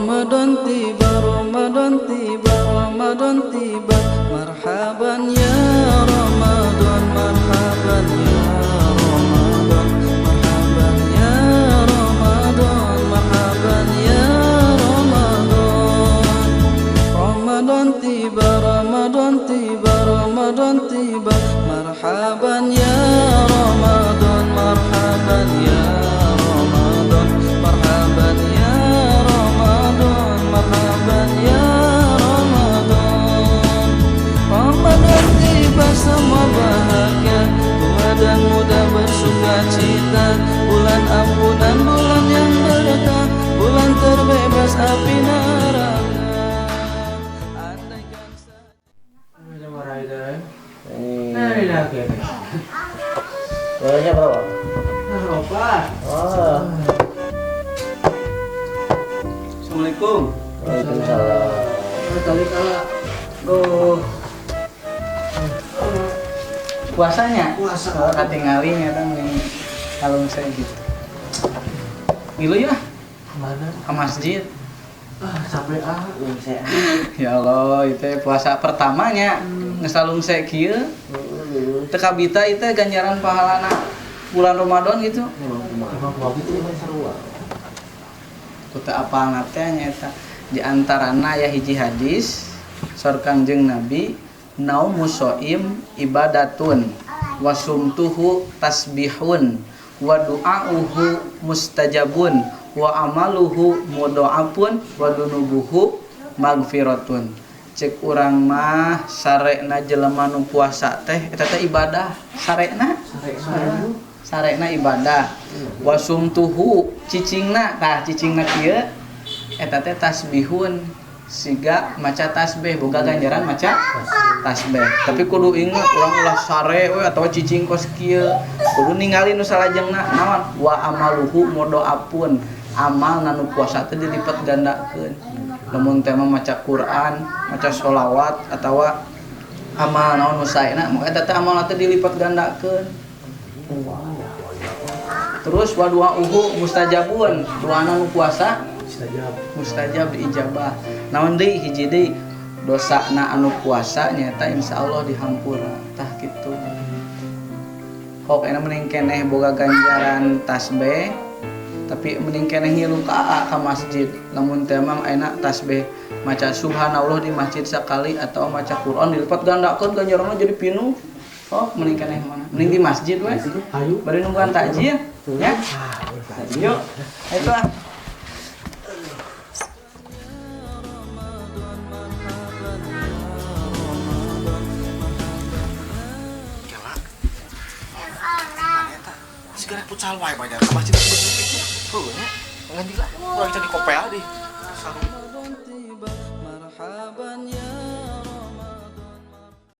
Ramadan tiba, Ramadan tiba, Ramadan tiba. Marhaban ya Ramadan, marhaban ya Ramadan, marhaban ya Ramadan, marhaban ya Ramadan. Ramadan tiba, Ramadan tiba, Ramadan tiba. Marhaban ya Ramadan, marhaban ya Ramadan, marhaban ya Ramadan, marhaban ya Ramadan. Ramadan tiba, semua bahagia, tua dan muda bersuka cita. Bulan ampunan, bulan yang berkah, bulan terbebas api neraka. Andaikan saja. Bolehnya berapa? Opa. Oh, Assalamualaikum. waalaikumsalam. Kali kala. Oh. Puasanya? Puasa. Kalau katingali nyata mending kalau misalnya gitu. Ngilu ya Mana? Ke masjid. Ah, sampai ah, saya. Ya Allah, itu puasa pertamanya ngesalung saya kieu. Teu kabita itu ganjaran pahalana bulan Ramadan gitu. Emang kumaha itu, emang seru ah. Ku teu apalna teh nyaeta di antarana ya hiji hadis saur Kangjeng Nabi, naumus shaim ibadatun wa sumtuhu tasbihun wa du'auhu mustajabun wa amaluhu mudha'afun wa dunubuhu magfiratun. Cek urang mah, sarekna jelema nu puasa teh eta teh ibadah, sarekna sarekna ibadah. Wa sumtuhu, cicingna, tah cicingna kieu, eta teh tasbihun, siga maca tasbih, boga ganjaran maca tasbih. Tapi kudu inget, urang ulah sare we atau cicing kos kieu, kudu ningali nu salajengna naon, wa amaluhu mudho'afun, amal nu puasa teh dilipat gandakeun. Lamun teh mah maca Quran, maca sholawat, atawa amal naon nu saena, maka eta teh amal teh dilipat gandakeun. Terus wa du'auhu mustajabun, doana nu puasa Mustajab. Mustajab, diijabah. Naon deui? Hiji deui, dosana anu puasa nyata insyaallah dihampura. Tah kitu. Kok enak mending keneh boga ganjaran tasbih, tapi mending keneh ngilu ka AA ka masjid. Lamun teh emang enak tasbih, maca subhanallah di masjid sekali atau maca Quran dilipat gandakeun ganjaranna jadi pinuh. Oh, mending keneh mana? Mending di masjid we. Ayo. Bari nungguan takjil ya. Yuk, itu ah. Kela. Mana eta? Sigana futsal wae banyak. Ke masjid begitu. Heuh nya. Nganti lah. Urang jadi kopel di.